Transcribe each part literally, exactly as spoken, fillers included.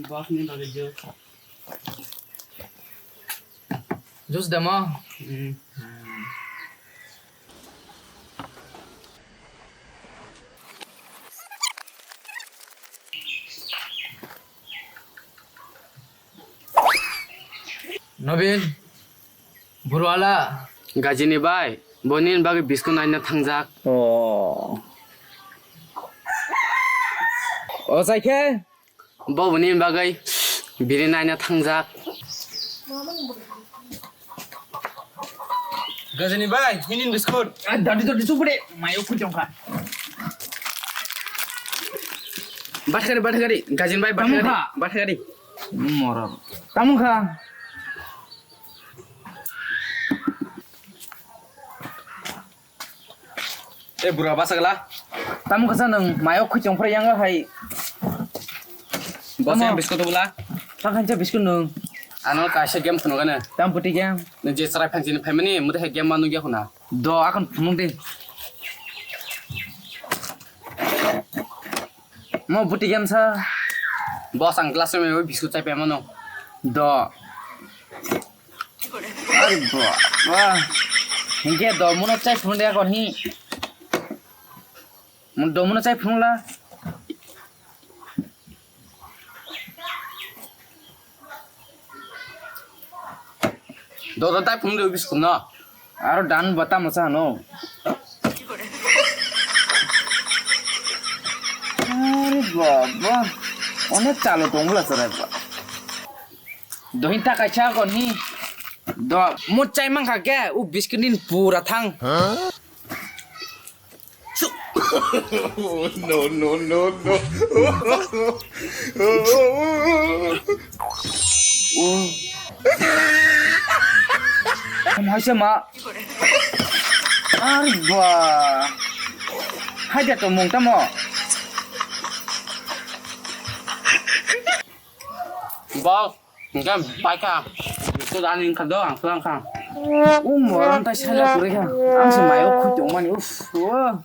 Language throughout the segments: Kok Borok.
Boss ni bagwi juice. Juice demo? Hmm. Nobin, Burwala. Gajini bai, bo nini bagwi biskut naina thangjak. Oh. O sai khe? Bo bo nini bagwi biri naina thangjak. Gajini bai, nini biskut. Ah, dadi dadi supre, mayo kujong kha. Bathari, bathari, Gajini bai, bathari, bathari. Moror. Tamo kha. E bura basa gala. Tamo kasa nung mayo khuchung phra yang hai. Boss yang biskut bula. Pakhan cha biskut nung. Ano kaisa game phunu gana. Tam puti game. Nung je chwrai phanchini phaimani mutai hai game manu gya khuna. Do akon phunung de. Mo buti game sa. Boss ang glass me biskut chai phaimano. Do. Ari bo. Wah. Hingke do muno chai phunung de akon hi. Mun do muno chai phunung la. Dodo tai phunung de biskut no. Aro dan bata masa no. Ari baba. Onek chalo tongla sarai ba. Dohin ta kaisa kon ni. Do mo chai mangkha ke u biskut nin pura thang. No, no, no, no. Hai se ma. Ari ba. Hai dia to mung tamo. Bos, engke pai kha. Itu dan yang kedua langsung kha. Umor antai saya kuri kha. Ang se mayo khutung mani uf. Wah.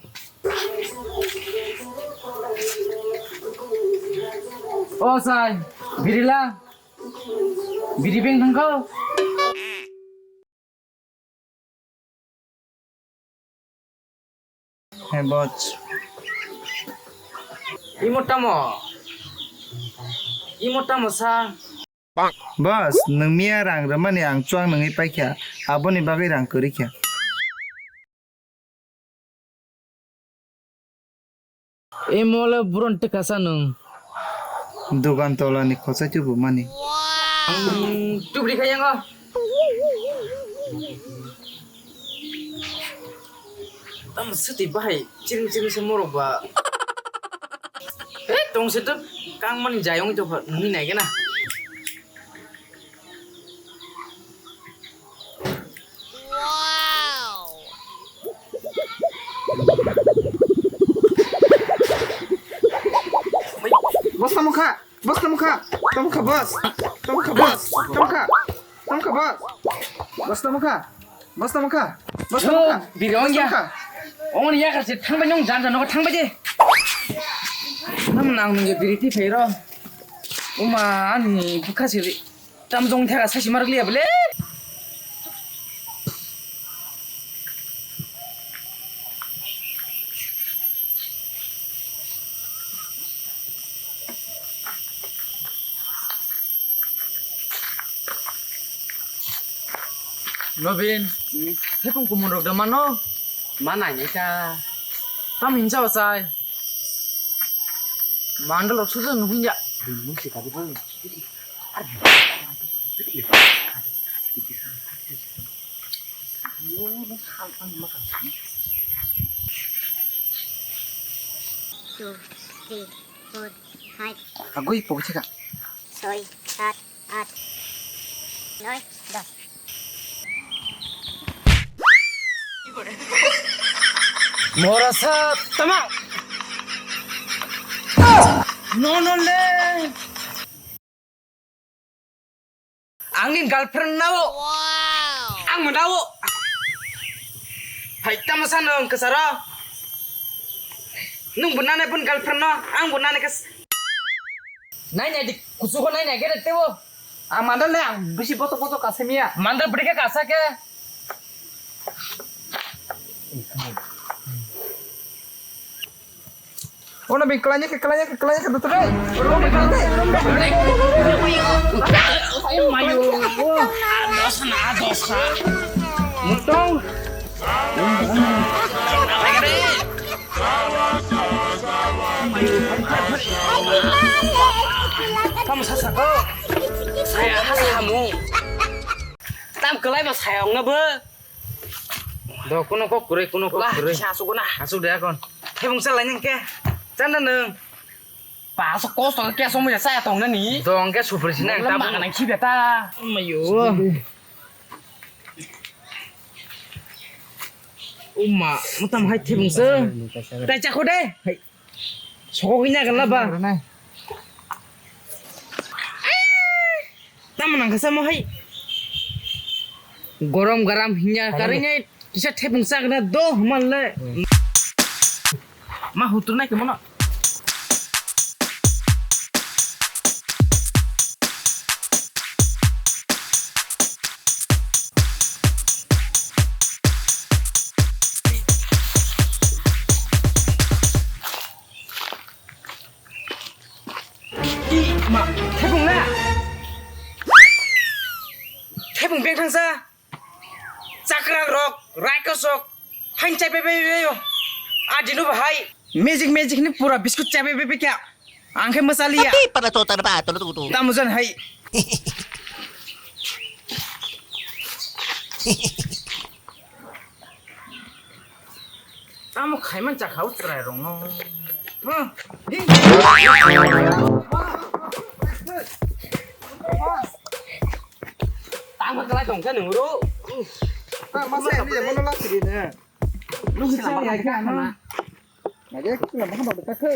O sai, birila. Biri beng thangkho. Hey, boss. Imo tamo? Imo tamo sa? Boss, nwng miya rang rwmani ang chuang nungwi paikha. Aboni bagwi rang kwrwi kha. Imo le buron teka sa nwng. Dogan tola ni khosai tubu mani. Ang tubri kha yango. Tamo swtwi bahai chiring chiring se morok ba. Eh, tong se to kang mani jai ong to nini nai gana. Boss tamo kha, boss tamo kha, tamo kha boss, tamo kha boss, tamo kha, tamo kha boss, boss tamo kha, boss tamo kha, boss tamo kha, biri ong ya. Ong ya kasi thang bai nong jan jan no thang bai je. Nam nang nung ya biri ti phai ro. Uma ani bukha siri. Tam jong thega sachi marak liya bole. Nobin, hmm? Thekung kumun rok da mano? Mana ni ka. Tam hinsa wasai. Mandal rok susu nuhun ya. Bini mung si kadi bang. Two, three, four, five. Agoi pokchika. Soi, sat, at, noi, dos. Morasa tama. No, no, le. Angni girlfriend nao. Ang mwnao. Hai tamo sano ang kasaro. Nung bunane pun girlfriend no, ang bunane kas. Nai nai di, kuchugo nai nai khe de tebo. Ang mandal le ang bisi botok botok kasa miya. Mandal bwrwi khe kasa khe. Ono bini kwlainya khe, kwlainya khe, kwlainya khe, dotore. Ono bini kwlainya khe. Mayo. Dosa na, dosa. Mutong. Tamo sasa ko. Saya ha samu. Tam kwlai ba saya ong na bo. Do, kuno kok kwrwi, kuno kok kwrwi. Lah, kisa asuk na. Asuk de akon. Thebung chalai nang ke. Chanda nang. Ba, asuk kos tong ke asuk muya saya tong nani. Dong ke supri sinang. Tabung nang khibe ta. Mayo. Uma, mutam hai thebung se. Tai chakho de. Hai. Sokogwi nai gala ba. Tamo nang kasa mo hai. Gorom garam hinya karingai kisa thepung chakna do hmal le. Ma hutur nai kemano. I ma, thepung na. Thepung beng thangsa. Chakra rok, raikos rok. Hain chai pai pai pai yo. A dinu bahai. Magic magic ni pura biscuit chai pai pai pai kya. Ang khe masaliya. Tapi pada total ba, tolo tu tu. Tamujan hai. Tamo khaiman chakha o chwrai rokno. Tamo kwlai tongkha nung ro. Masa ini ya mana lagi ni? Lu bisa ya kan? Lagi aku nggak makan bakso.